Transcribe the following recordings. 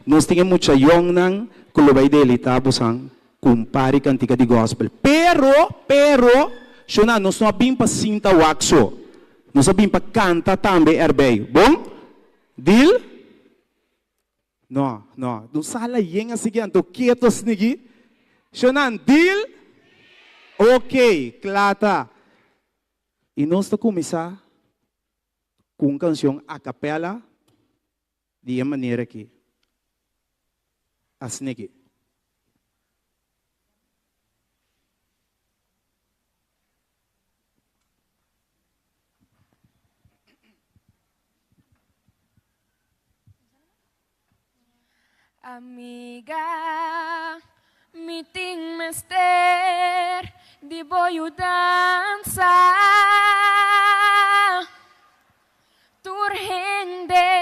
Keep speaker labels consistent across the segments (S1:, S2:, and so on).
S1: Nos tin e mucha yòngnan ku lo bai deleitá bosan ku un par di kantika di gòspel. Pero, pero, shona, nos no a bin pa sinta wak so. Nos a bin pa kanta tambe erbei. Bon? Deal? No, no. Un sala yen asiki anto keto asniki. Shonnan, deal? Ok, kla ta. I nos ta kuminsá ku un kanshon a kapèla di e manera aki. Asniki.
S2: Amiga, mi tin mester di bo yudansa. Tur hende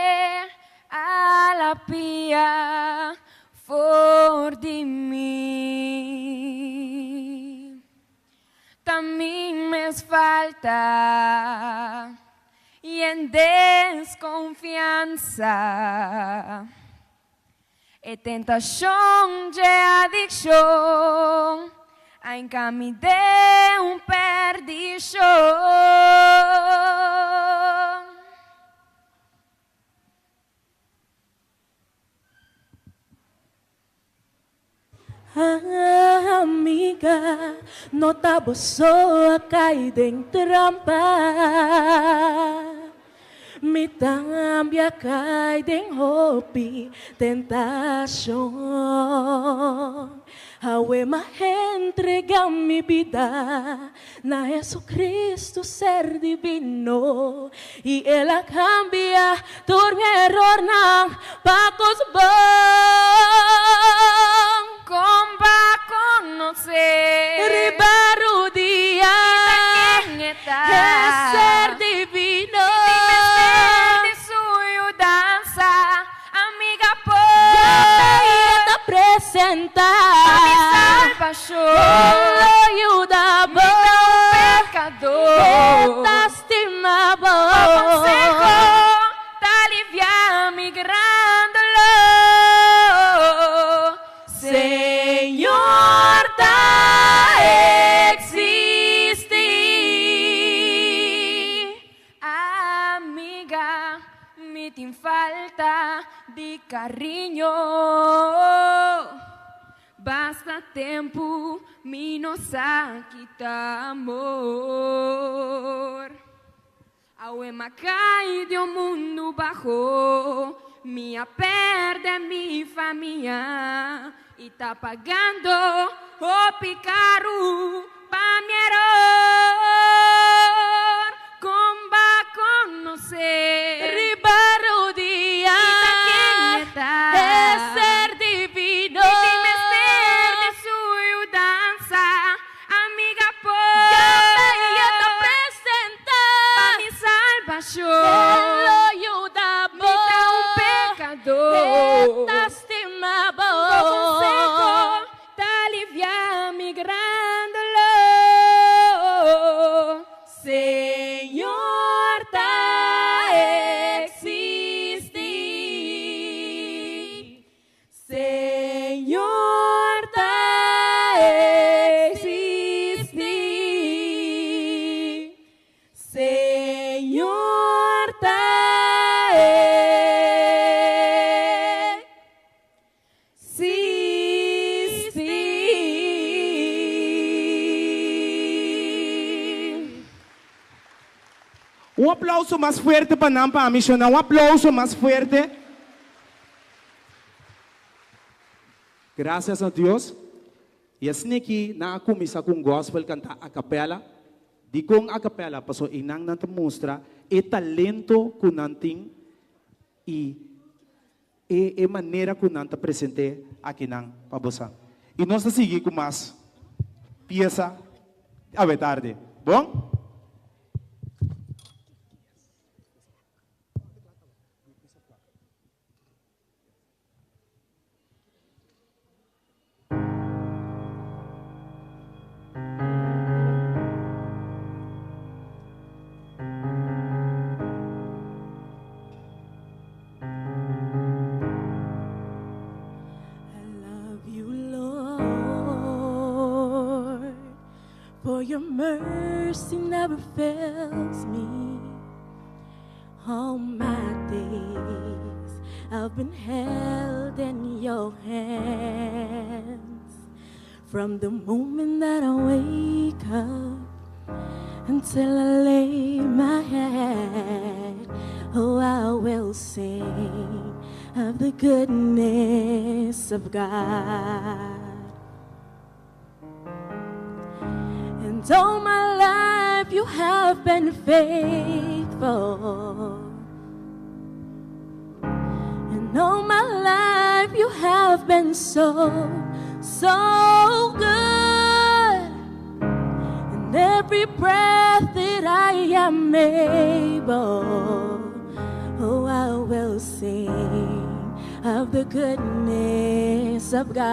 S2: a la pia for di mi. Ta mi mes falta i en deskonfiansa. E tentashon dje adikshon a hinka mi den un perdishon.
S3: Amiga, no ta bo so a kai den trampa. Mi tambe a kai den hopi tentashon. Awe m'a entrega mi bida na Jesucristo ser divino i el a cambia tur mi erornan pa cos bon.
S2: Con ba conoce.
S3: Riba rudia.
S2: I ta ken e ta.
S3: E ser divino.
S2: Mi tin mester di su yudansa. Amiga por.
S3: Yama i e ta presentá.
S2: Pa mi salbashon.
S3: E lo yuda bo.
S2: Mi ta un pekador.
S3: E ta stima bo.
S2: Bo konseho ta aliviá mi gran dolor.
S3: Señor ta eksistí.
S2: Amiga, mi tin falta di cariño. Basta tempu mi no sa kita amor. Awe m'a cai di un mundu baho, mi a perde mi famia y ta pagando hopi caru pa mi eror. Con ba conoce.
S3: Riba rudia.
S2: I ta ken e ta.
S3: E ser divino.
S2: Mi tin mester di su yudansa. Amiga por.
S3: Yama i e ta presenta.
S2: Pa mi salbashon.
S3: E lo yuda bo.
S2: Mi ta un pekador.
S3: E ta stima bo.
S2: Bo konseho Ta aliviá mi gran dolor.
S3: Señor ta eksistí. Señor ta eksistí. Señor ta Sisti.
S1: Un aplauso mas fuerte pa nan pa mi shona un aplauso mas fuerte. Gracias na Dios. Y asina aki nan a cuminsa cu un gospel canta a capella. Dicon a capella? Pasobra eynan nan ta mustra e talento cu nan tin y E e manera ku nan ta present'é akinan pa bosan. I nos ta sigui ku mas piesa awe tardi. Bon?
S3: your mercy never fails me. All my days I've been held in your hands. From the moment that I wake up until I lay my head, oh, I will sing of the goodness of God. And all my life you have been faithful. And all my life you have been so, so good. And every breath that I am able, oh, I will sing of the goodness of God.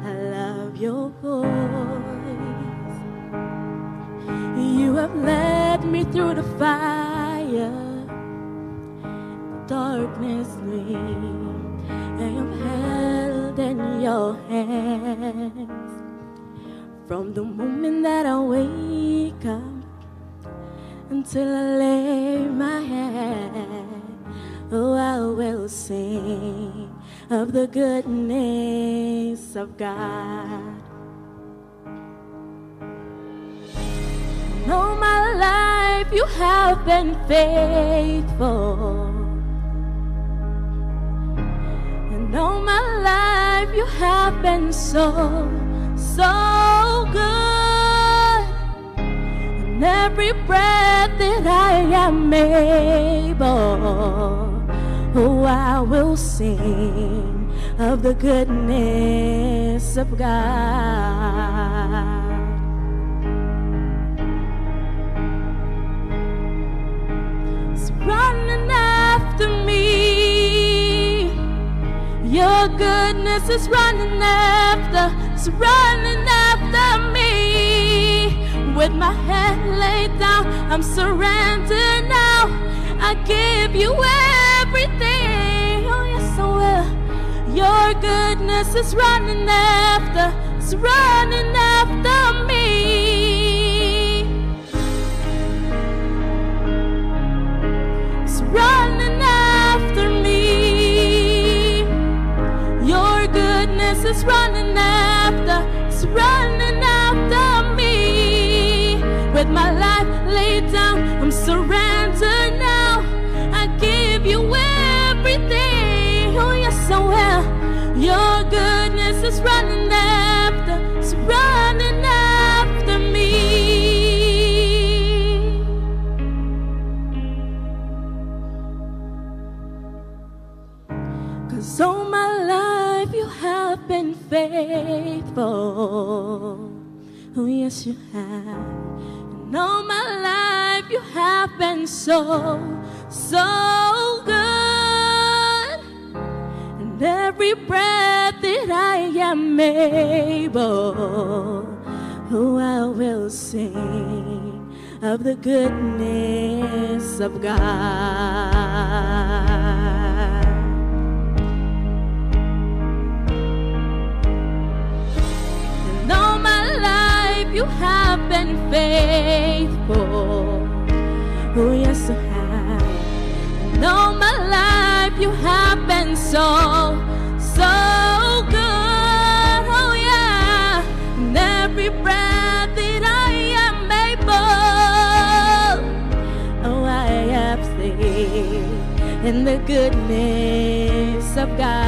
S3: I love your voice. You have led me through the fire, the darkness gleam. I am held in your hands. From the moment that I wake up until I lay my head, oh, I will sing of the goodness of God. And all my life you have been faithful. And all my life you have been so, so good. And every breath that I am able, oh, I will sing of the goodness of God. It's running after me. Your goodness is running after, it's running after me. With my head laid down, I'm surrendered now. I give you everything. Oh, yes, I will. Your goodness is running after, it's running after me. It's running after me. Your goodness is running after, it's running after me. With my life laid down, I'm surrendered now. I give you everything. Oh, yes, I will. Your goodness is running after, it's running after me. Cause all my life you have been faithful. Oh, yes, you have. And all my life you have been so, so good. And every breath that I am able, oh, I will sing of the goodness of God. And all my life you have been faithful. Oh, yes, I have. And all my life you have been so, so good. Oh, yeah. And every breath that I am able, oh, I have seen in the goodness of God.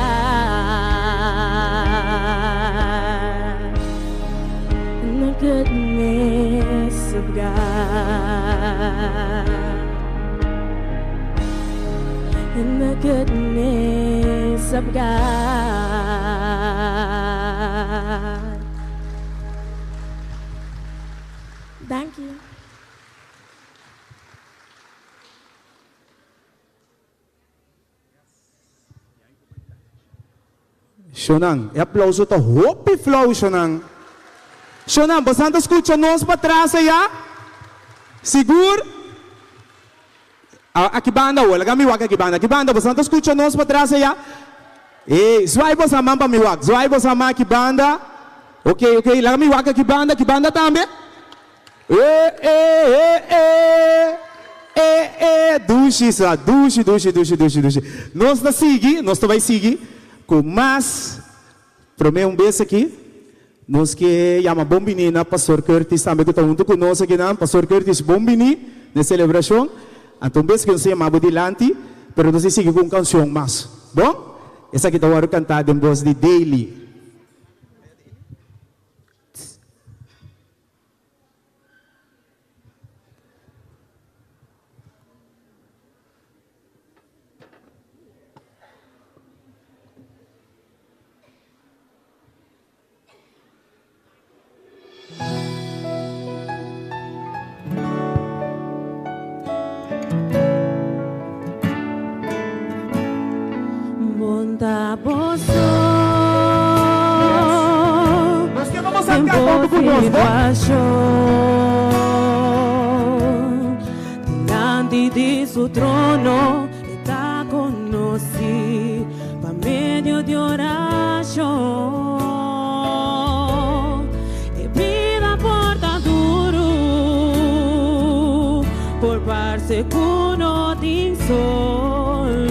S3: In the goodness of God. In the goodness of God. Thank you.
S1: Shonan, e aplauso ta hopi flou, shonan. Shonan, bosan ta skucha nos patras aya? Sigur? Aki banda awor, laga mi wak aki banda. Aki banda, bosan ta skucha nos patras aya? Ey, zwaai bosan man pa mi wak. Zwaai bosan man aki banda. Ok, ok, laga mi wak aki banda, aki banda tambe. E, e, e, e, e, e, dushi sa, dushi, dushi, dushi, dushi, dushi. Nos ta sigui, nos ta bai sigui ku mas. Promé un bes aki, nos ke yama bon bini na Pastor Curtis tambe ku ta huntu ku nos akinan. Pastor Curtis, bon bini na e selebrashon. Anto un bes ku nos ta yama bo dilanti, pero nos ta sigui ku un kanshon mas. Bon? Esaki ta wòrdu kantá den bos di Daily.
S3: Bon ta boso
S1: Nos ke pa boso
S3: den
S1: kanta
S3: bo
S1: huntu ku nos, bo?
S3: situashon. Dilanti di su trono e ta konosí pa medio di orashon. E bida por ta duru, por parse ku no tin solushon,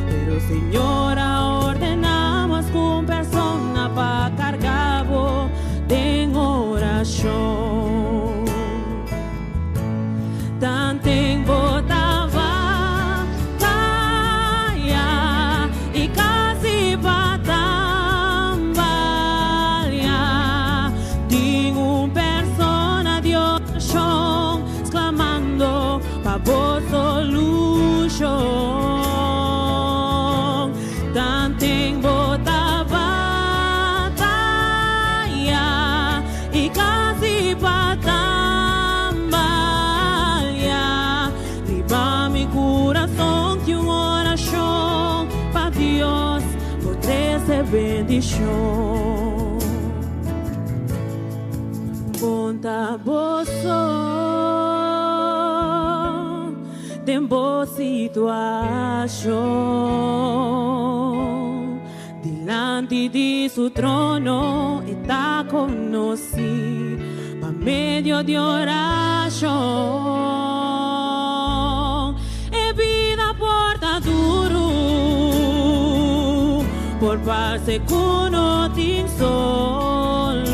S3: pero Señor a ordená mas ku un persona pa karga bo den orashon. Tanten bo ta bataya i kasi pa tambalia, tin un persona di orashon sklamando pa bo solushon. Tanten bo ta bataya I kasi pa tambalia riba mi kurason tin un orashon pa Dios por trese bendishon. Bon ta boso den bo situashon. Dilanti di su trono e ta konosí pa medio di orashon. E bida por ta duru, por parse ku no tin solushon,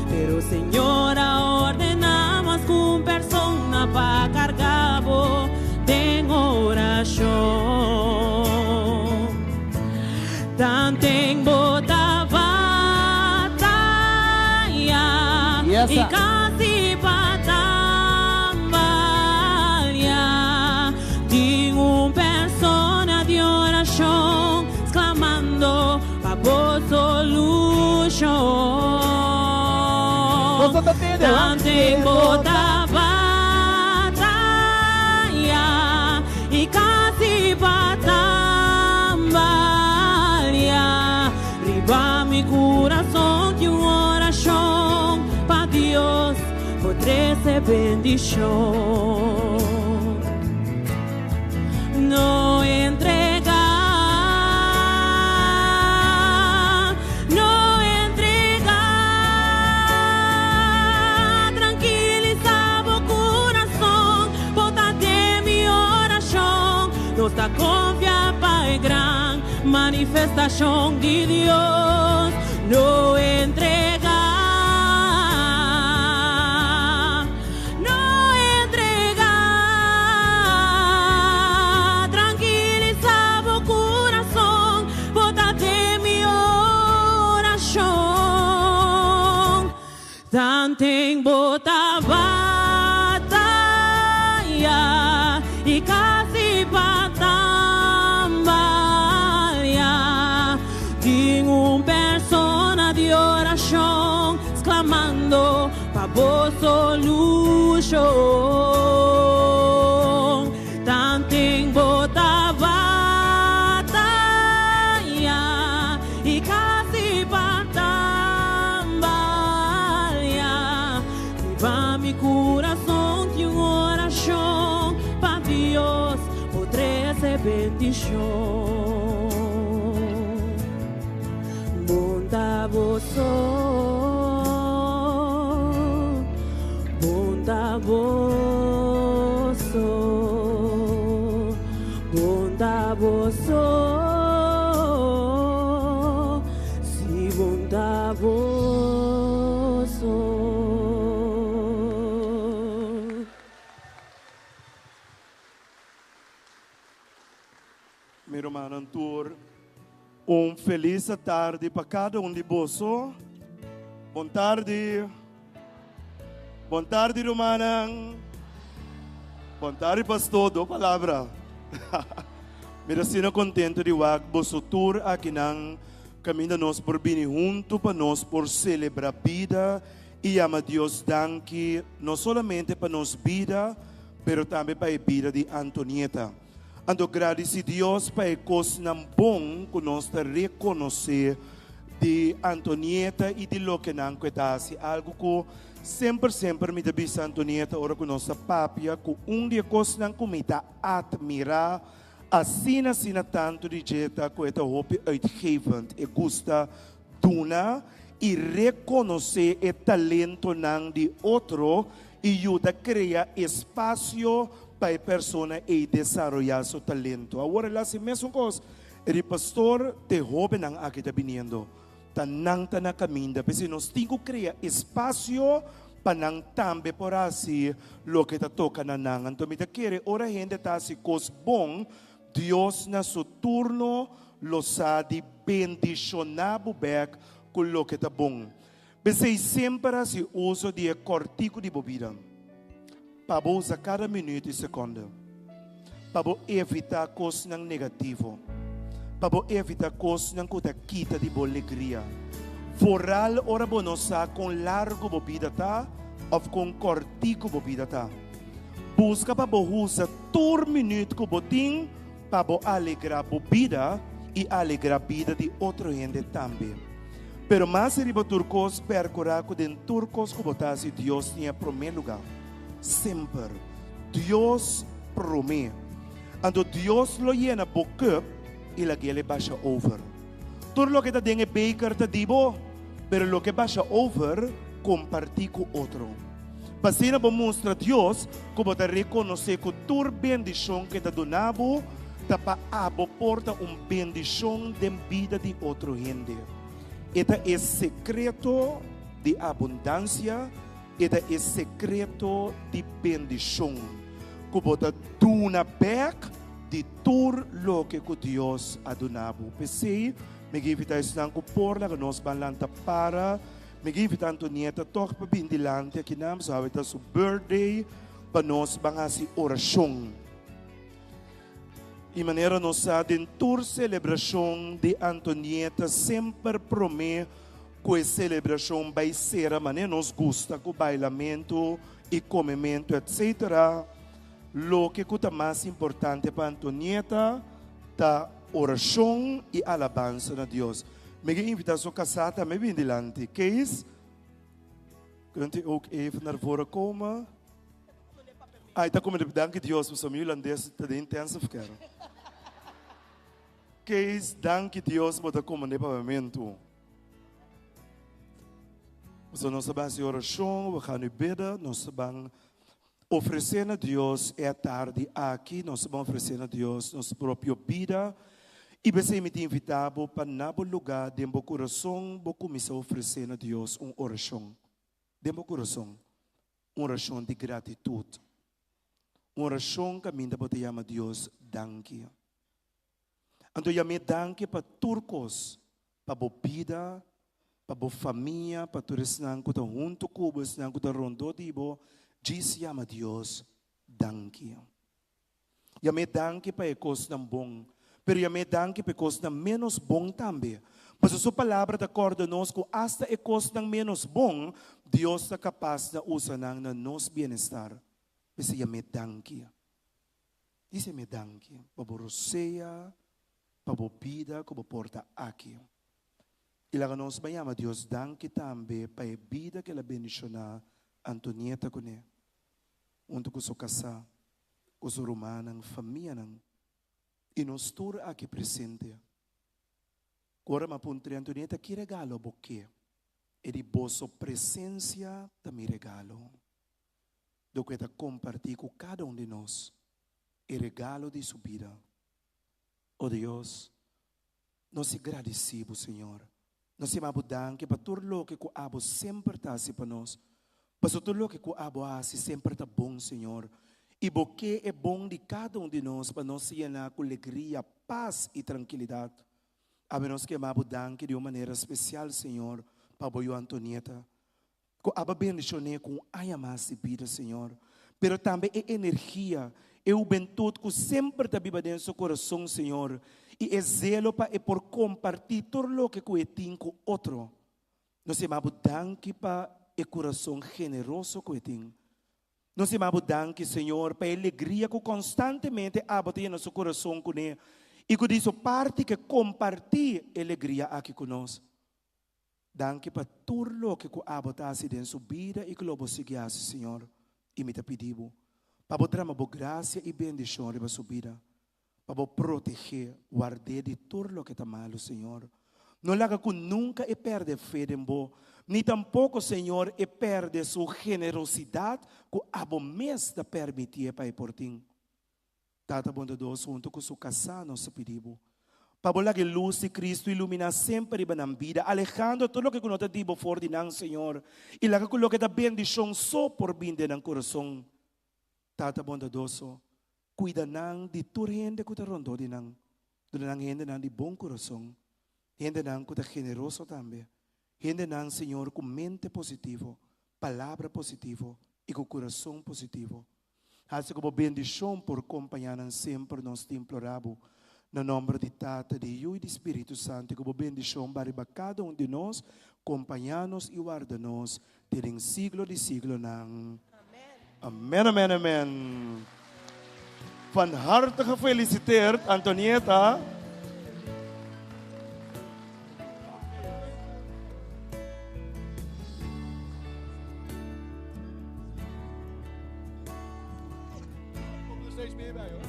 S3: pero Señor a ordená mas ku un persona pa karga bo den orashon. Tanten bo ta bataya
S1: Yes,
S3: i
S1: sir.
S3: kasi pa tambalia, tin un persona di orashon sklamando pa bo solushon.
S1: Boso ta tende, ha?
S3: Tanten bo ta bataya i kasi pa tambalia, riba mi kurason tin un orashon pa Dios por trese bendishon. No entrega, no entrega, trankilisa bo kurason, bo ta den mi orashon, nos ta konfia pa e gran manifestashon di Dios, no entrega. No entrega, trankilisa bo kurason, bo ta den mi orashon. Tanten bo ta bataya i kasi pa tambalia, tin un persona di orashon sklamando Pa bo solushon tanten bo ta bataya i kasi pa tambalia. Riba mi kurason tin un orashon pa Dios por trese bendishon. Bon ta boso, bon ta boso, bon ta boso, si bon ta boso.
S4: Mi rumannan tur, un felis tardi pa kada un di boso. Bon tardi. Bon tardi rumannan. Bon tardi pastor, do palabra. Mi ta asina contento di wak boso tur akinan caminda nos por bini hunto pa nos por celebra bida y yama Dios danki no solamente pa nos bida pero tambe pa e bida di Antonieta. Anto gradisí Dios pa e kosnan bon ku nos ta rekonosé di Antonieta i di lokenan ku e ta hasi. Algu ku semper semper mi ta bisa Antonieta ora ku nos ta papia ku un di e kosnan ku mi ta atmirá asina asina tantu di dje ta ku e ta hopi uitgevend. E gusta duna i rekonosé e talentonan di otro i yuda krea espasio pa e persona ei desaroyá su talento. Awor el hasi mesun kos. E di, Pastor, te hóbennan aki ta biniendo. Ta nan ta na kaminda. P'esei nos tin ku krea espasio pa nan tambe por hasi loke ta toka na nan. Anto mi ta kere ora hende ta hasi kos bon, Dios na su turno lo sa di bendishoná bo bèk ku loke ta bon. P'esei semper hasi uso di e kòrtiku di bo bida pa bo usa kada minüt i sekònde pa bo evitá kosnan negativo, pa bo evitá kosnan ku ta kita di bo legria. Foral ora bo no sa kon largu bo bida ta òf kon kòrtiku bo bida ta. Buska pa bo usa tur minüt ku bo tin pa bo alegrá bo bida i alegrá bida di otro hende tambe. Pero mas riba tur kos, perkurá ku den tur kos ku bo ta hasi Dios tin e promé lugá. Semper. Dios promé. Anto Dios lo yena bo cup i lag'el e basha over. Tur loke ta den e beker ta di bo, pero loke basha over, kompartí ku otro. Pa asina bo mustra Dios ku bo ta rekonosé ku tur bendishon ku e ta duna bo ta pa abo por ta un bendishon den bida di otro hende. E ta e sekreto di abundansia, e ta e sekreto di bendishon, ku bo ta duna bèk di tur loke ku Dios a duna bo. P'esei mi ke invitá esnan ku por laga nos ban lanta para. Mi ke invitá Antonieta tòg pa bin dilanti akinan, pasobra awe ta su birthday, pa nos ban hasi orashon. I manera nos sa den tur selebrashon di Antonieta semper promé ku e selebrashon bai sera manera nos gusta ku bailamentu i komementu etc. Loke ku ta mas importante pa Antonieta ta orashon i alabansa na Dios. Mi ke invitá su kasá tambe bin dilanti. Kees, kunt u ook even naar voren komen? Ai ta come danki Dios pasobra mi hulandes ta den intensive care. Kees, danki Dios bo ta komand'é papiamentu. Pasobra nos ta ban hasi orashon, we gaan nu bidden, nos ta ban ofresé na Dios e atardi aki, nos ta ban ofresé na Dios nos propio bida. I p'esei mi ta invitá bo pa na bo lugá den bo kurason bo kuminsá ofresé na Dios un orashon. Den bo kurason. Un orashon di gratitut. Un orashon kaminda bo ta yama Dios danki. Anto yam'é danki pa tur kos, pa bo bida, pa bo famia, pa tur esnan ku ta huntu ku bo, esnan ku ta rondó di bo, djis yama Dios danki. Yam'é danki pa e kosnan bon, pero yam'é danki pa e kosnan ménos bon tambe. Pasobra su Palabra ta kòrda nos ku asta e kosnan ménos bon, Dios ta kapas na usa nan na nos bienestar. P'esei yam'é danki. Dise yam'é danki pa bo rosea, pa bo bida ku bo por ta aki. I laga nos bai yama Dios danki tambe pa e bida ku el a bendishoná Antonieta kuné, huntu ku su kasá. Ku su rumannan, famianan i nos tur aki presente. Ku ora mi a puntra Antonieta ki regalo bo ke? E di boso presensia ta mi regalo. Do ku e ta kompartí ku kada un di nos e regalo di su bida. O Dios, nos ta gradisí bo, Señor. Nos ta yama bo danki pa tur loke ku abo semper ta hasi pa nos. Pasobra tur loke ku abo a hasi semper ta bon, Señor. I bo ke e bon di kada un di nos pa nos yena ku legria, pas i trankilidat. Awe nos ke yama bo danki di un manera spesial, Señor, pa bo yu Antonieta. Ku abo a bendishon'é ku un aña mas di bida, Señor. Pero tambe e energia, e hubentut ku semper ta biba den su kurason, Señor, i e zelo pa e por kompartí tur loke ku e tin ku otro. Nos yama bo danki pa e kurason generoso ku e tin. Nos yama bo danki, Señor, pa e alegria ku konstantemente abo ta yena su kurason kuné i ku di su parti ke kompartí e alegria aki ku nos. Danki pa tur loke ku abo ta hasi den su bida i ku lo bo sigui hasi, Señor. I mi ta pidi bo pa bo drama bo grasia i bendishon riba su bida, pa bo protegé, ward'é di tur loke ta malu, Señor. No laga ku nunka e pèrdè fe den bo, ni tampoko, Señor, e pèrdè su generosidat ku abo mes ta pèrmitié pa e por tin. Tata bondadoso, huntu ku su kasá nos ta pidi bo, pa bo laga e lus di Kristu iluminá semper riba nan bida, alehando tur loke ku no ta di bo for di nan, Señor, i laga ku loke ta bendishon so por bin den nan kurason. Tata bondadoso, kuida nan di tur hende ku ta rondó di nan. Duna nan hendenan di bon kurason, hendenan ku ta generoso tambe, hendenan, Señor, ku mente positivo, palabra positivo i ku kurason positivo. Hasi ku bo bendishon por kompañá nan semper, nos ta implorá bo, na nòmber di Tata, di Yu i di Spiritu Santu, i ku bo bendishon ba riba kada un di nos, kompañá nos i warda nos te den siglo di siglonan. Amèn, amèn, amèn. Van harte gefeliciteerd, Antonieta.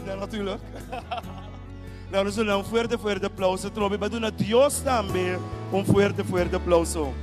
S4: Ja, natuurlijk. Nou, nos duna un fuerte, fuerte aplauso. Trobe, maar duna Dios tambe un fuerte, fuerte aplauso.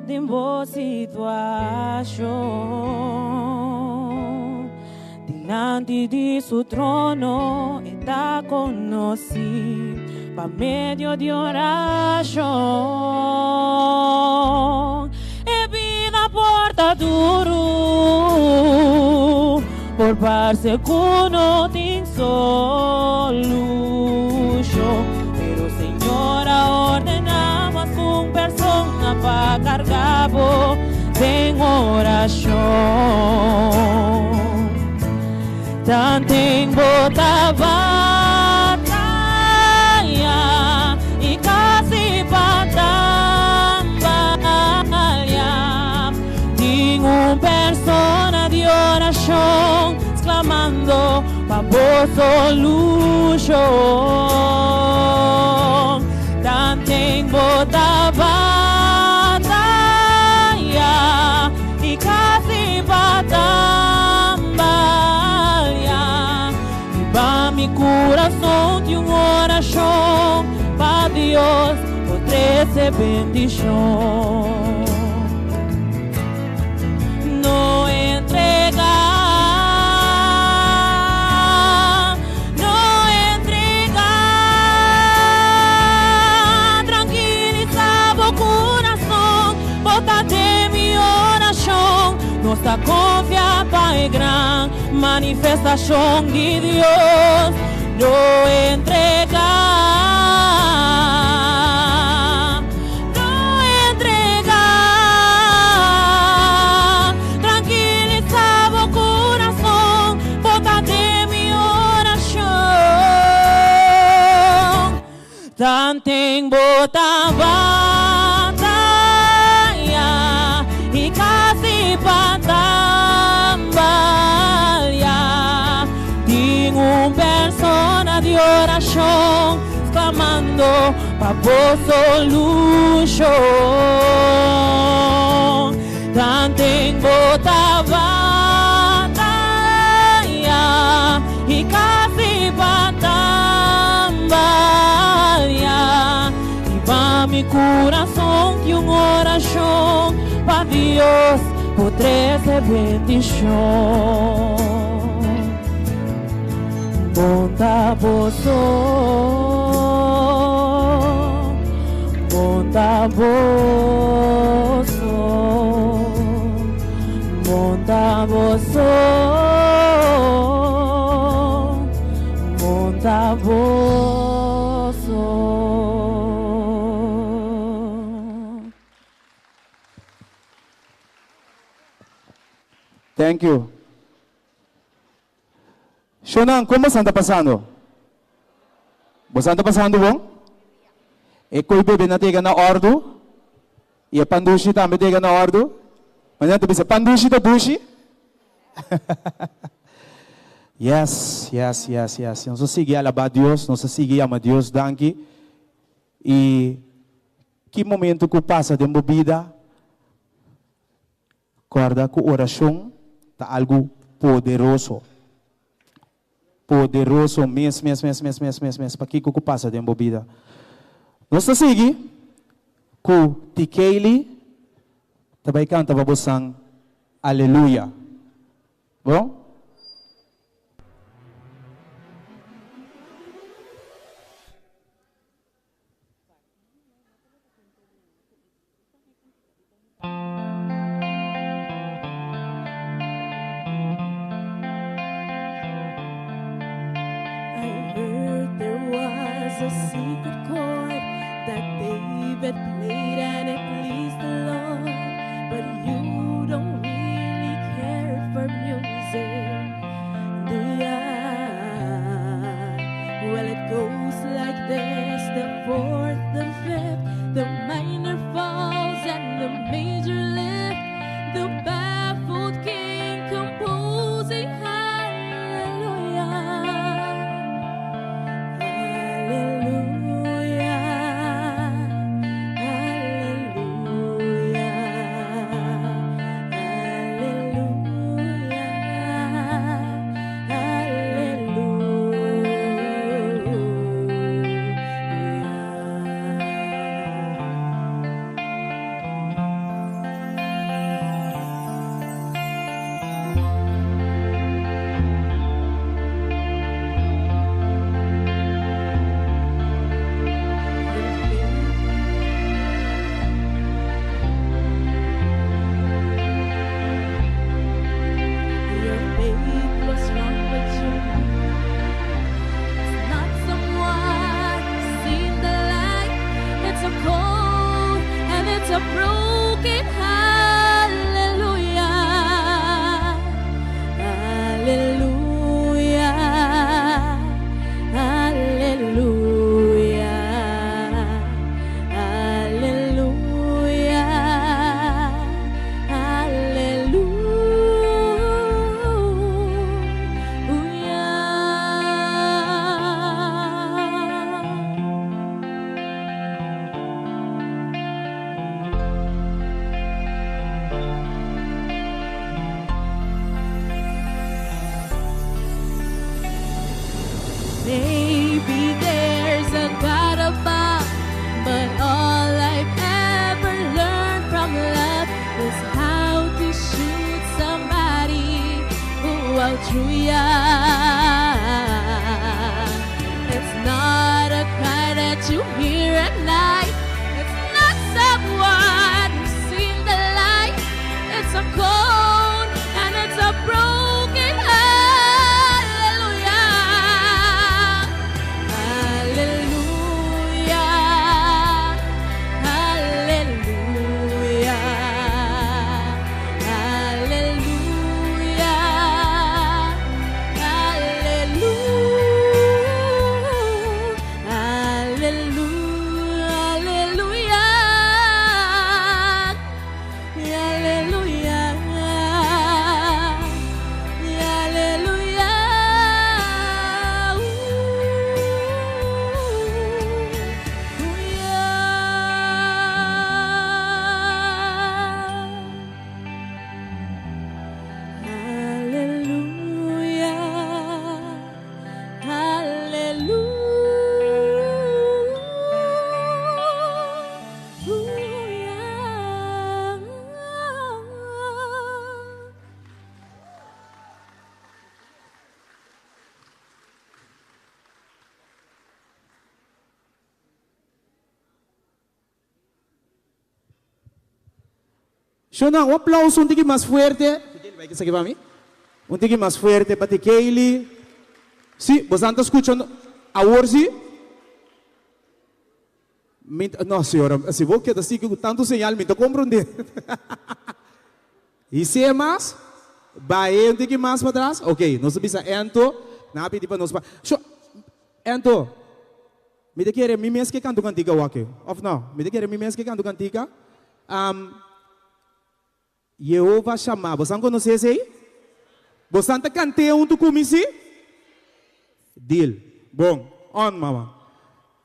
S3: Den bo situashon Dilanti di su trono e ta konosí pa medio di orashon. E bida por ta duru, por parse ku no tin solushon, pero Señor a ordená mas ku un persona pa karga bo den orashon. Tanten bo ta bataya i kasi pa tambalea, tin un persona di orashon sklamando pa bo solushon. Tanten bo ta bataya i kasi pa tambalea, riba mi kurason tin un orashon pa Dios por trese bendishon. No entrega, no entrega, tranquilisa bo kurason, bo ta den mi orashon, nos ta konfia pa. e gran manifestashon di Dios. No entregá, no entregá. Trankilisá bo kurason, bo ta den mi orashon. Tanten bo ta bataya i kasi pa tambalia, tin un persona di orashon sklamando pa bo solushon. Tanten bo ta bataya i kasi pa tambalia, i pa mi kurason tin un orashon pa Dios por trese bendishon. Bon ta boso, bon ta boso, bon ta boso, bon ta boso.
S1: Thank you. Shonan, kon bosan ta pasando? Bosan ta pasando bon? E koi bebe na tega na òrdu? I e pandushi tambe tega na òrdu? Manera ta bisa, pandushi ta dushi? Yes, yes, yes, yes. Nos a sigui alabá Dios, nos a sigui yama Dios danki. I ki momento ku pasa den bo bida, Kòrda ku orashon ta algu poderoso. Poderoso mes mes mes mes mes mes mes pa kiko ku pasa den bo bida. Nos ta sigui ku Tikeyli ta bai kanta pa bosan Aleluya. Bon?
S3: I heard there was a secret chord that David played and it pleased the Lord. But you don't really care for music, do ya? Well, it goes like this the fourth, the fifth, the minor falls, and the major lift. The baffled king composing hallelujah. Hallelujah. Hallelujah. Hallelujah. Your faith was strong, but you it's not someone seen the light. It's a cold and it's a broken hallelujah. Hallelujah. Hallelujah. Hallelujah. Hallelujah. Maybe there's a God above, but all I've ever learned from love is how to shoot somebody who outdrew ya. It's not a cry that you hear at night. It's not someone who's seen the light. It's a cold and it's a broken.
S1: Shona, un aplauso un tiki mas fuerte. Tikeli, bai esaki pa mi. Un tiki mas fuerte pa Tikeli. Sí, bosan ta skucha awor sí? Mi ta, no señora, si bo keda sigui ku tantu señal mi ta komprondé. His'é mas, bah'é un tiki mas patras. Ok, nos ta bisa Ento, nan a pidi pa nos pa. Sho, Ento, mi ta kere mi mes ke kanta un kantika awor, òf no? Mi ta kere mi mes ke kanta un kantika. Yehova shama. Bosan konosé esei? Bosan ta kant'é huntu ku mi, sí? Deal. Bon. On, mama.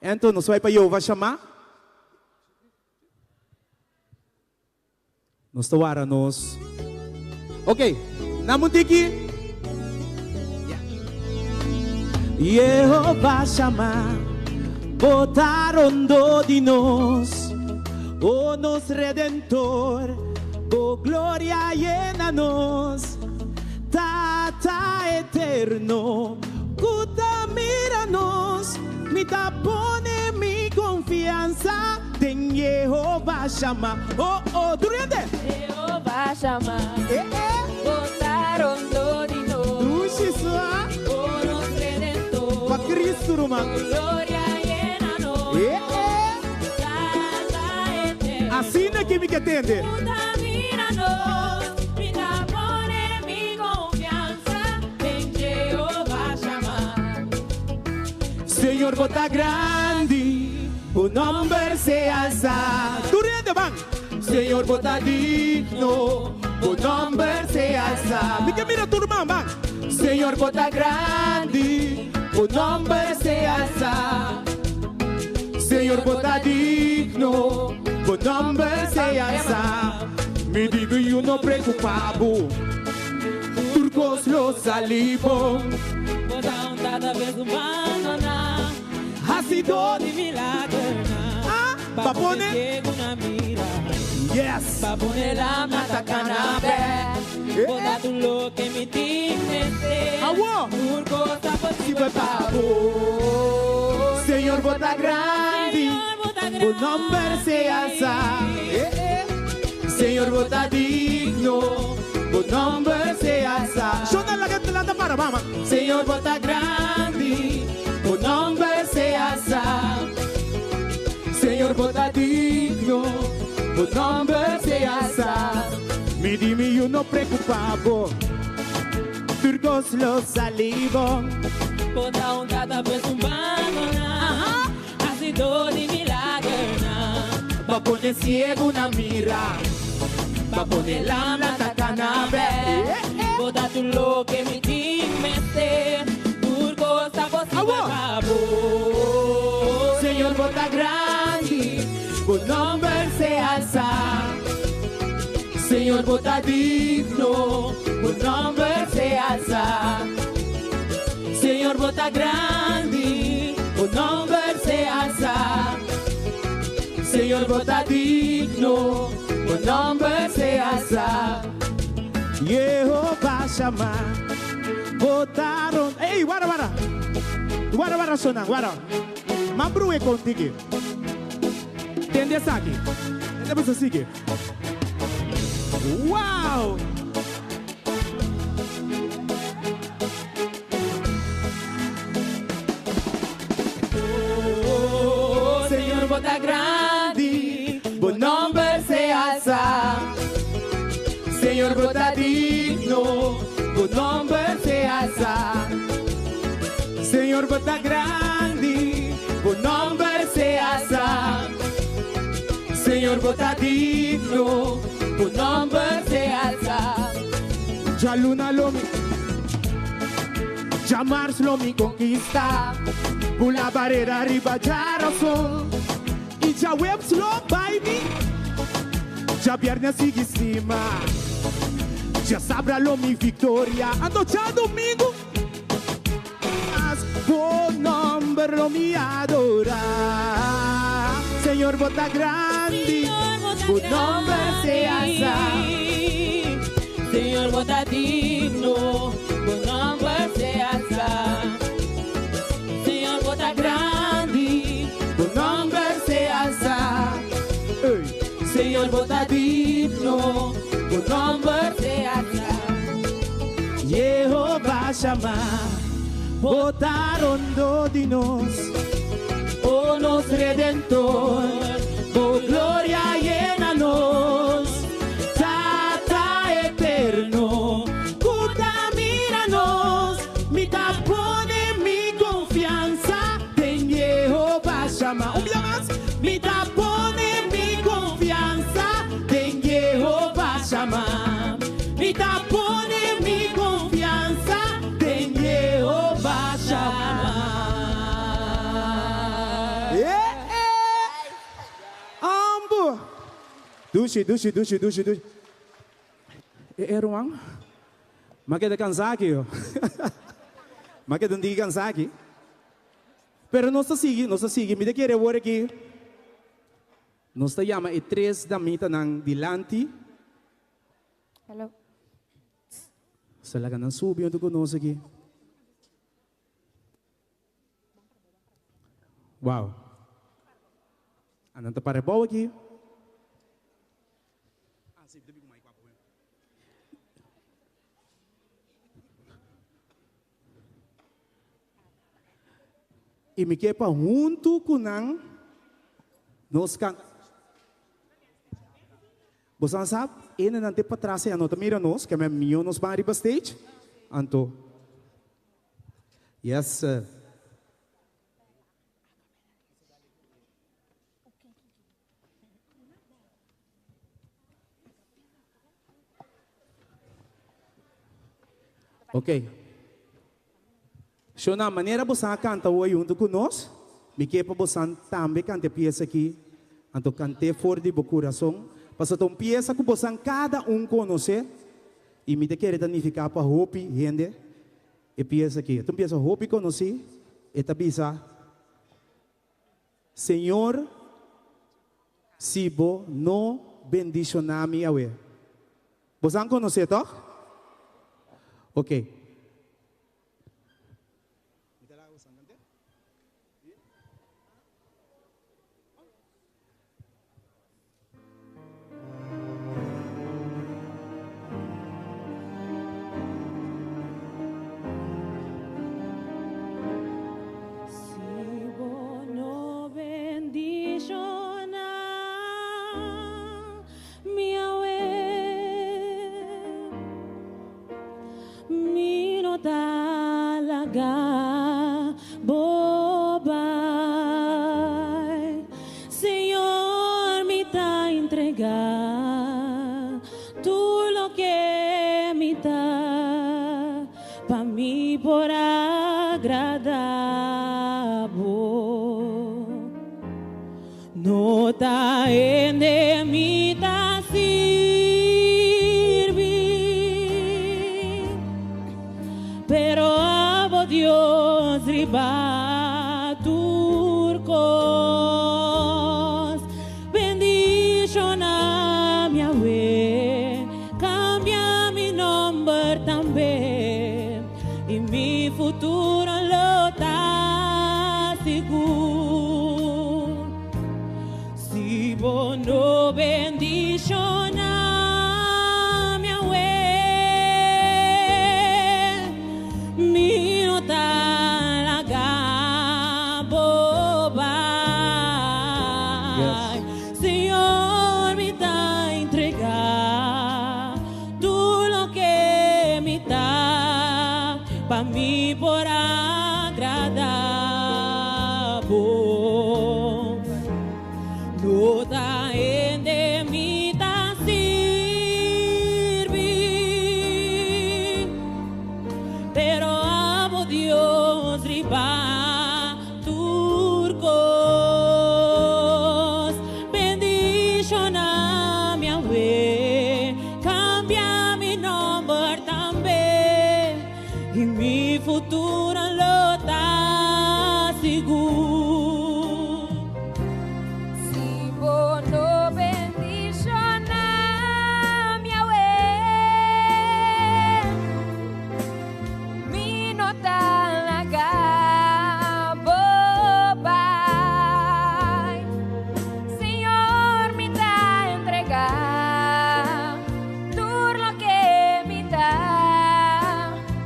S1: Enton, nos bai pa Yehova shama. Nos ta wara nos. Ok. Nan un tiki. Yehova shama. Bo ta rondó di nos. O nos Redentor, bo gloria yena nos. Tata eterno, ku ta mira nos, mi ta pone mi konfiansa den Yehova Shama. Oh, oh, tur hende!
S2: Yehova Shama,
S1: Eh, eh.
S2: bo ta rondó di nos.
S1: Dushi sua.
S2: O nos Redentor,
S1: Pa Cristo, ruman.
S2: bo gloria yena nos.
S1: Eh, eh. Asina ki mi ke tende. Señor bo ta grandi, bo nomber sea alsa. Tur hende ban. Señor bo ta digno, bo nomber sea alsa. Mi ke mira tur man ban. Señor bo ta grandi, bo nomber sea alsa. Señor bo ta digno, bo nomber sea alsa. Mi digo yu no preocupa bo, tur cos lo sali bon.
S3: Bo ta un tata bes un bandona,
S1: Hacidor
S3: di milagernan.
S1: Ah,
S3: Pa
S1: pa
S3: pone
S1: pone.
S3: ciego na mira,
S1: Yes.
S3: pa pone lama ta cana bek. Bo ta tur loke mi tin mester.
S1: Awo.
S3: Tur cos ta posibel pa
S1: bo. Señor bo ta grandi, bo nomber sea alsa. Eh, eh. Señor bo ta digno, bo nomber sea alsa. Shona laga lanta para, mama. Señor bo ta grandi, bo nomber sea alsa. Señor bo ta digno, bo nomber sea alsa. Mi di mi yu no preocupa bo. Tur cos lo sali bon.
S3: Bo ta un tata pues un bandona, hacidor di milagernan.
S1: Pa pone ciego na mira, pa pone lama ta cana bek.
S3: Bo ta tur loke mi tin mester, tur cos ta posibel
S1: Awo.
S3: pa bo.
S1: Señor bo ta grandi, bo nomber sea alsa. Señor bo ta digno, bo nomber sea alsa. Señor bo ta grandi, bo nomber sea alsa. Señor bo ta digno, bo nomber sea alsa. Yehova Shama, bo ta ron. Ey, wara wara. Wara wara shona, wara. Man brue kontigi. Tende esaki. Tende boso sigui. Wow!
S3: Oh, Señor, bo ta grandi,
S1: bo nomber sea alsa. Señor, bo ta digno, bo nomber sea alsa. Señor, bo ta grandi, bo nomber sea alsa. Señor, bo ta digno, bo nomber sea alsa. Djaluna lo mi, djamars lo mi konkista, bula barera riba djarason, i djaweps lo bai mi, djabièrnè sigui stima, djasabra lo mi viktoria, anto djadumingu mas bo nòmber lo mi adorá. Señor bo ta grandi, bo nòmber sea alsá.
S3: Señor bo ta digno, bo nòmber sea alsá. Señor bo ta grandi,
S1: bo nòmber sea alsá. Ey.
S3: Señor bo ta digno.
S1: Jehová Shammah, bo ta rondó di nos. O nos Redentor, bo gloria yena nos. Tata eterno, ku ta mira nos, mi ta pone mi konfiansa den Jehová Shammah. Un bia mas, mi ta pone mi konfiansa den Jehová Shammah. Mi ta pone mi konfiansa den Jehová Shammah. Eh, eh. Ambu. Dushi, dushi, dushi, dushi, dushi. E e ruman, m'a keda kansá aki yo. M'a keda un tiki kansá aki. Pero nos ta sigui, nos ta sigui. Mi ta kere awor aki nos ta yama e tres damitanan dilanti.
S2: Hello.
S1: Nos ta laga nan subi huntu ku nos aki. Wow. Anan ta para bou aki. I mi ke pa huntu ku nan nos kanta. Boso sa, hendenan te patras ei a no ta mira nos, ke men mihó nos ban riba stage. Anto, yes sir. Ok. Shona, manera bosan a kanta hoy huntu ku nos, mi ke pa bosan tambe kanta e piesa aki. Anto kant'é for di bo kurason, pasobra ta un piesa ku bosan kada un konosé i mi ta kere ta nifiká pa hopi hende e piesa aki. E ta un piesa hopi konosí, e ta bisa. Señor, si bo no bendishoná mi awe. Boso an konosé, tòg? Oke.
S3: Si bo no bendishoná mi awe, mi no ta laga bo bai. Señor, mi ta entregá tur loke mi ta, pa mi por agradá bo. No ta hende mi ta sirbi, pero abo Dios riba tur kos. Bendishona mi awe, kambia mi nomber tambe, i mi futuro lo ta sigur. Si bo no bendishona mi awe, mi no ta laga bo bai. Señor, mi ta entrega tur loke mi ta, pa mi por agrada bo. No ta hende mi ta sirbi, pero abo Dios riba tur kos. Bendishona mi awe, kambia mi nomber tambe, i mi futuro lo ta sigur.
S2: Si bo no bendishona mi awe, mi no ta laga bo bai. Señor, mi ta entrega tur loke mi ta,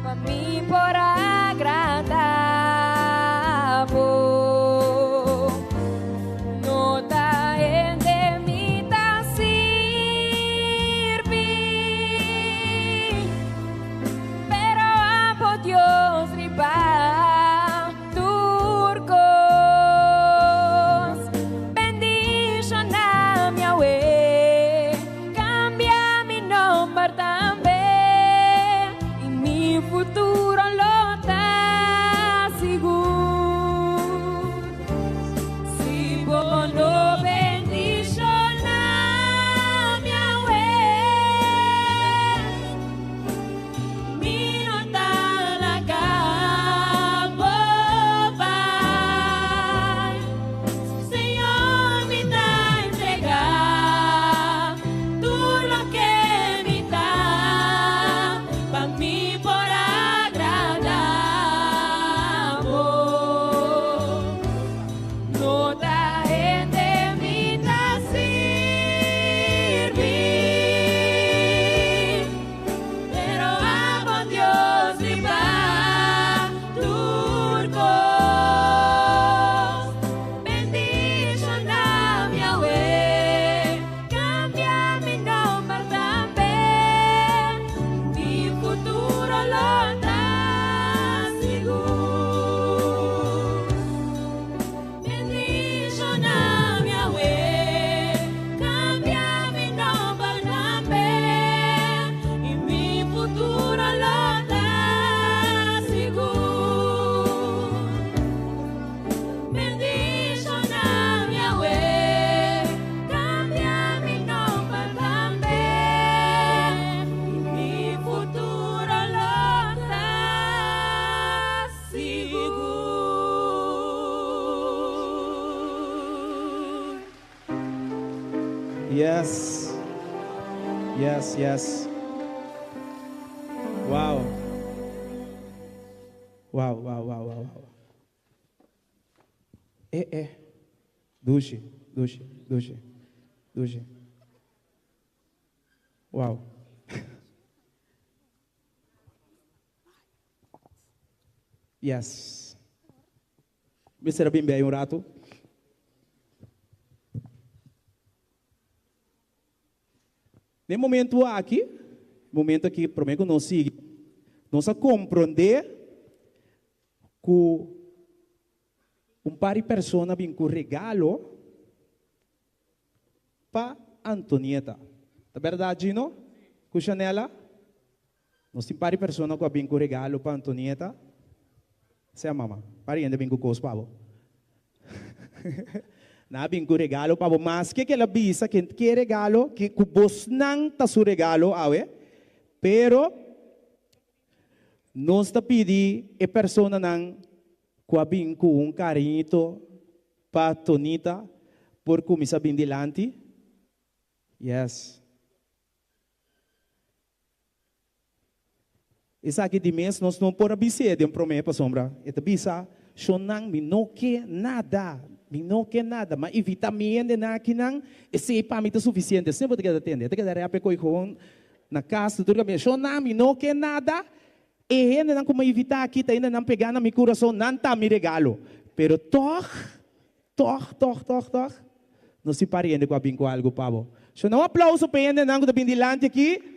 S2: pa mi por.
S1: Yes. Yes, yes. Wow. Wow, wow, wow, wow, wow. Eh, eh. Dushi, dushi, dushi, dushi. Wow. Yes. Mester a bin bij un ratu. Den momento aki, momento aki prome ku nos sigui, nos a komprondé ku un par di persona bin ku regalo pa Antonieta. Ta bèrdat Gino ku Shanela? Nos tin par di persona ku a bin ku regalo pa Antonieta. Sea mama, par di hende a bin ku kos pa bo. Nan a bin ku regalo pa bo. Maske ku el a bisa ke ke regalo ke ku bosnan ta su regalo awe, pero nos ta pidi e personanan ku a bin ku un kariñito pa Tonita por kuminsá bin dilanti. Yes. Esaki di mes nos no por a bis'é den promé pasobra e ta bisa, Shonnan, mi no ke nada, mi no ke nada, ma evitá mi hendenan akinan, esei pa mi ta sufisiente. Asina bo ta keda tende, e ta keda rèp e koe gewoon na kas tur kaminda, Shonnan, mi no ke nada, e hendenan ku mi a evitá aki ta hendenan pegá na mi kurason, nan ta mi regalo. Pero tòg, tòg, tòg, tòg, tòg, nos tin par hende ku a bin ku algu pa bo. Shonnan, un aplauso pa e hendenan ku ta bin dilanti aki.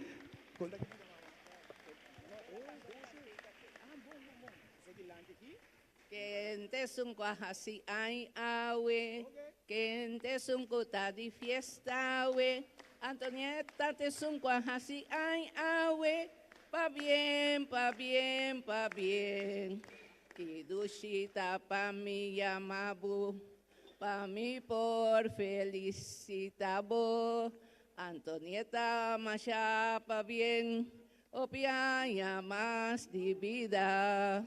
S5: Ken t'esun ku a hasi ai awe? Ken t'esun ku ta di fiesta awe? Antonieta t'esun ku a hasi ai awe? Pabien, pabien, pabien. Ki dushi ta pa mi yama bo, pa mi por felisita bo. Antonieta masha pabien, hopi aña mas di bida.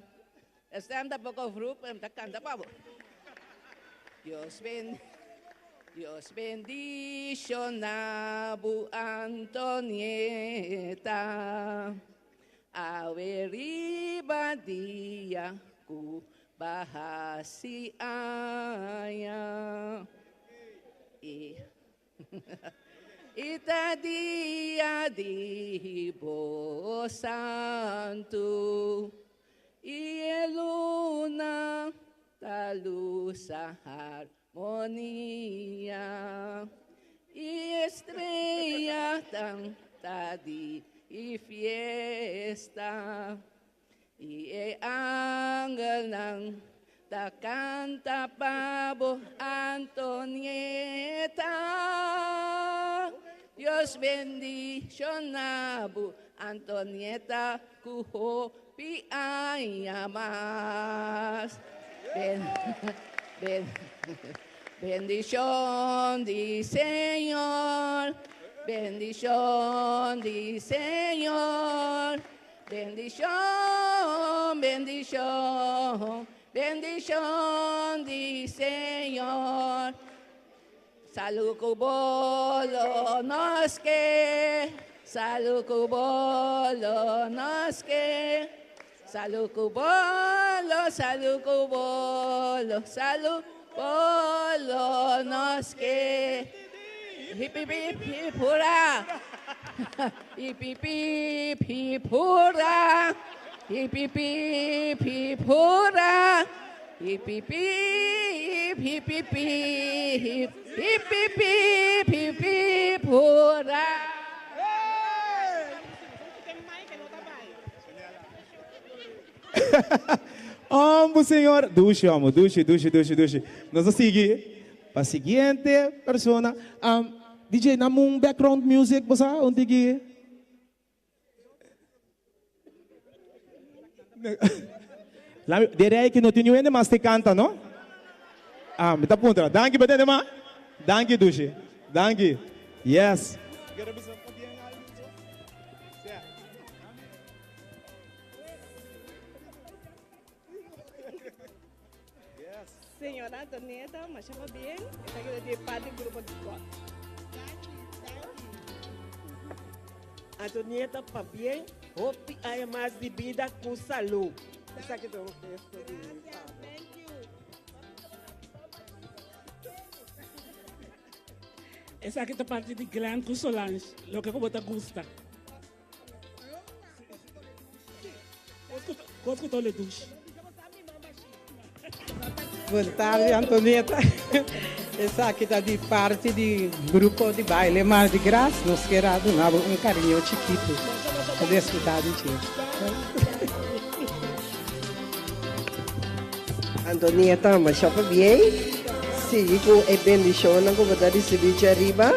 S5: E stem ta poko vroeg, pero mi ta kanta pa bo. Dios ben, Dios bendiciona bo Antonieta. Awe riba dia ku ba hasi aña. I I ta dia di bo santu, i e luna ta lusa harmonia, i e streanan ta di fiesta. I e angelnan ta kanta pa bo Antonieta. Dios bendiciona bo Antonieta ku hopi aña mas. Ben, ben, bendicion di Señor, bendicion di Señor. Bendishon, bendishon, bendishon di Señor. Salú ku bolo nos ke, salú ku bolo nos ke. Salú ku bolo, salú ku bolo, salú bolo nos ke. Hip hip hip hip hurá. Hip hip hip hip hurá. Hip hip hip hip hurá. Hip hip hip hip hip hip hip hip hip hip hip hurá.
S1: Ombo señor. Dushi omo, dushi, dushi, dushi, dushi. Nos a sigui pa siguiente persona. Um, DJ, nam un background music, bo sa, un tiki. Lami, de rei ki no tin niun hende mas te kanta, no? Ah, mi ta puntra. Danki, bo tende ma? Danki, dushi. Danki. Yes.
S6: Señora Antonieta, masha pabien. Esaki ta di parti grupo di God. Antonieta pabien, hopi aña mas di bida ku salú. Esaki ta un gesto di
S7: Esaki ta parti di Glenn ku Solange, loke ku bo ta gusta. Kos ku ta ole dushi.
S8: Bon tardi Antonieta. Esaki ta di parti di grupo di baile Mardi Gras. Nos kier a duna bo un cariño chikito pa disfruta di dje.
S9: Antonieta, masha pabien. Sigui ku e bendishonnan ku bo ta risibí djariba.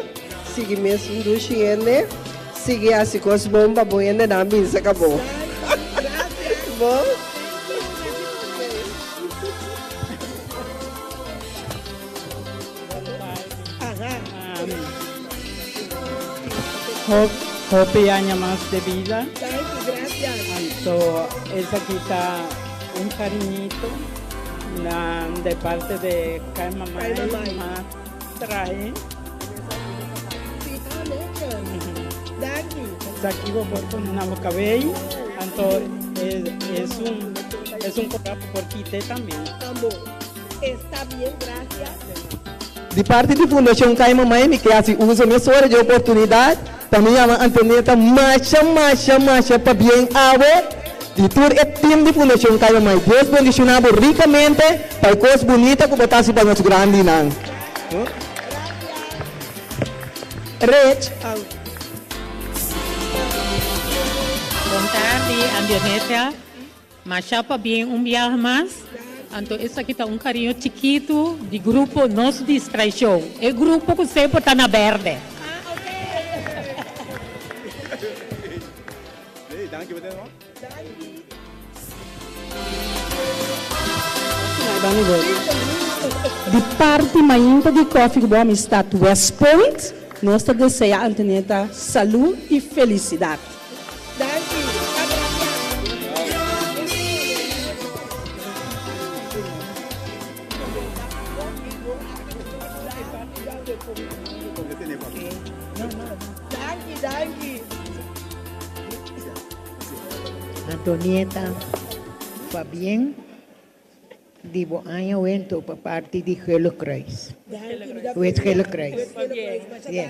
S9: Sigui mesun dushi hende. Sigui hasi kos bon pa bo hendenan bin saka bo. Bon.
S8: Hopi aña mas de bida. Anto esaki ta un cariñito na de parte de Kai Mamai ma trae. Esaki bo por pone na bo cabey. Anto es un es un cosa bo por quite tambe.
S6: Esta bien, gracias.
S10: Di parti di Fundashon Kai Mamai mi ke hasi uso mesora di e oportunidat pa mi yama Antonieta masha masha masha pabien awe di tur e team di Fundashon Kai Mamai. Dios bendishona bo rikamente pa e kos bunita ku bo ta hasi pa nos grandinan.
S8: Rich.
S11: Bon tardi, Andioneta. Masha pabien un biaha mas. Anto esaki ta un cariño chikitu di grupo Nos Distraicion, e grupo cu semper ta na berde.
S8: Di parti Mainta di Koffie cu bo amistad West Point, nos ta desea Antonieta salud y felicidad.
S12: Antonieta, pabien di bo aña wento pa parti di Gele Kruis. Wit Gele Kruis. Bien.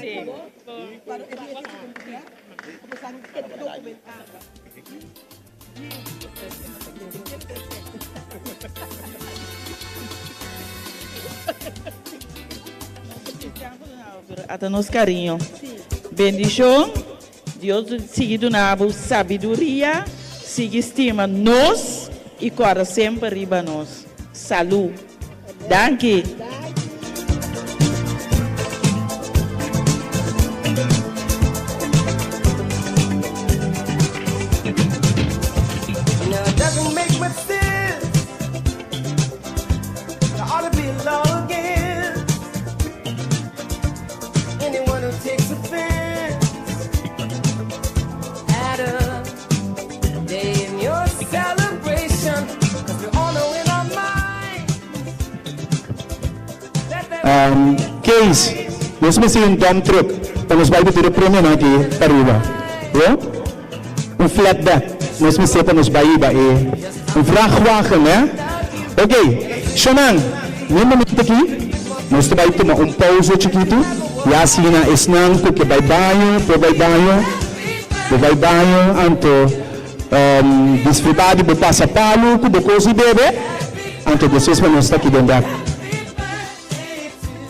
S13: Ata nos cariño. Bendicion. Dios sigui duna bo sabiduria, sigui stima nos y corda semper riba nos. Salud. Danki.
S1: Kees, nos mester un dump truck pa nos bai ku tur e premionan aki pariba. Bo? Un flatbed nos mester pa nos bai riba e un vrachtwagen, hè? Ok, shownan, n'e momento aki nos ta bai tuma un pauze chikitu, ya asina esnan ku ke bai baño por bai baño, bo bai baño anto disfruta di bo pasapalu ku bo kos di bebe, anto despues pa nos ta aki den bek.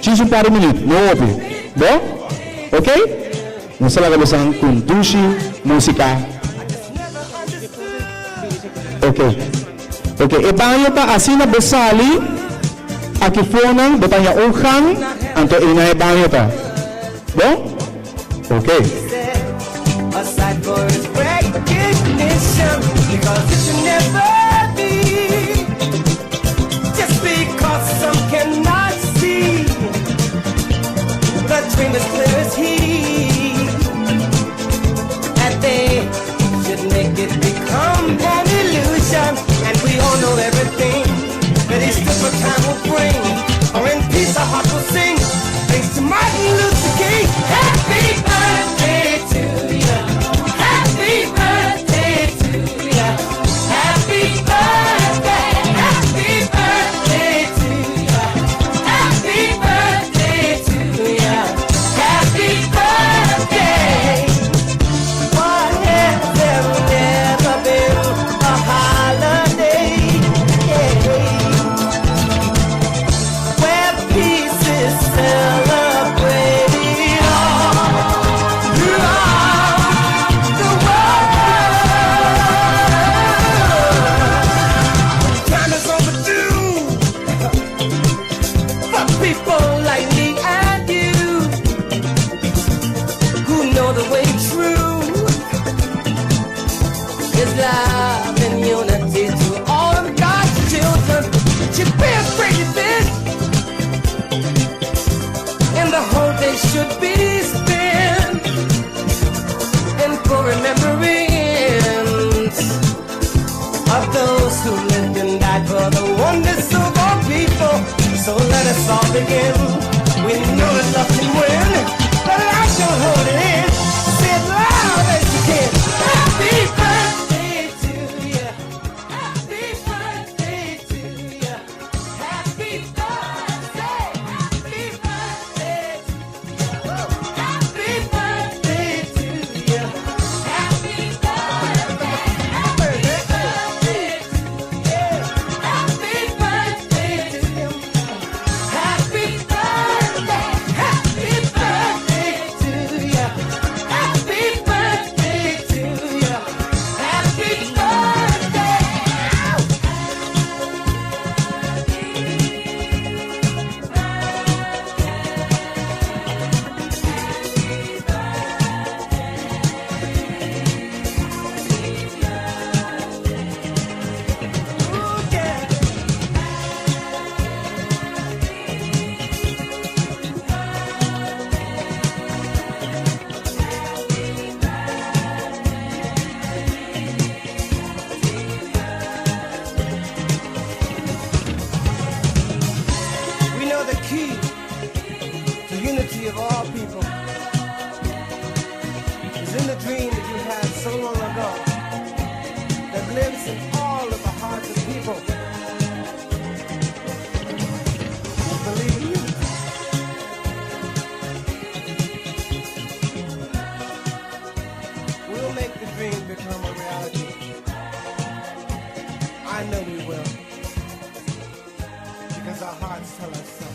S1: Djis un par di minuut, no hopi. Bo? Ok? Nos ta laga bosan ku un dushi músika. Ok. Ok, e baño ta asina bo sali aki fonan, bo ta haña un gang, anto einan e baño ta. Bo? Ok.
S14: love and unity to all of God's children. She be a pretty bitch, and the whole day should be spent in full remembrance of those who lived and died for the oneness of all people. So let us all begin. We know that love can win, but I don't hold it in. Say it loud as you can. Happy birthday to you. Happy birthday to you. Happy birthday. Happy birthday to you. Happy birthday to you. Happy birthday. Happy birthday to you. Happy birthday to you. Happy birthday. Happy birthday to you. Happy birthday to you. Happy birthday. We know the key to unity of all people is in the dream that you had so long ago that lives in all of the hearts of people who believe in unity. We'll make the dream become a reality. I know we will. Because our hearts tell us so.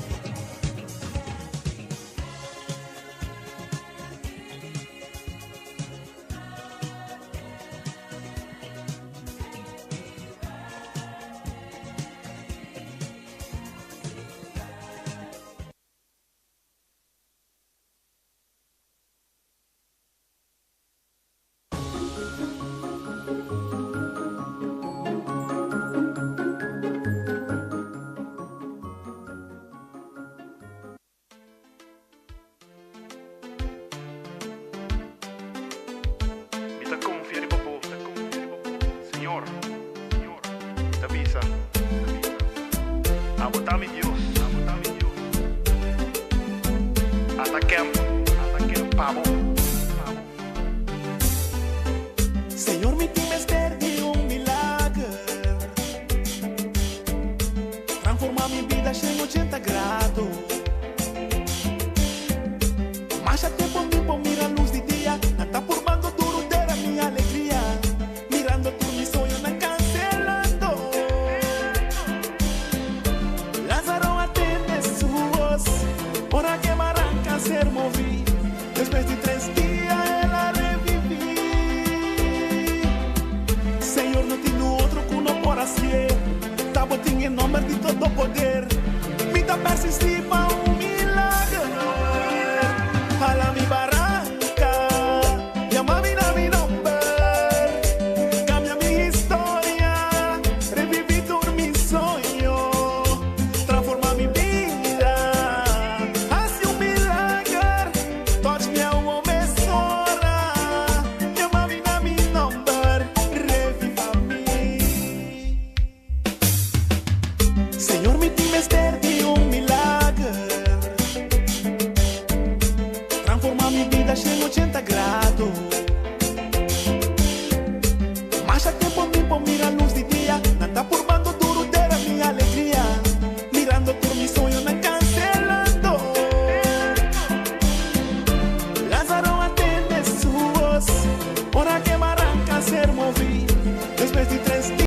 S15: Mi ta konfia riba bo, Señor, mi ta bisa, Abo ta mi Dios, Ata camp, pa bo.
S14: Señor, mi tin mester.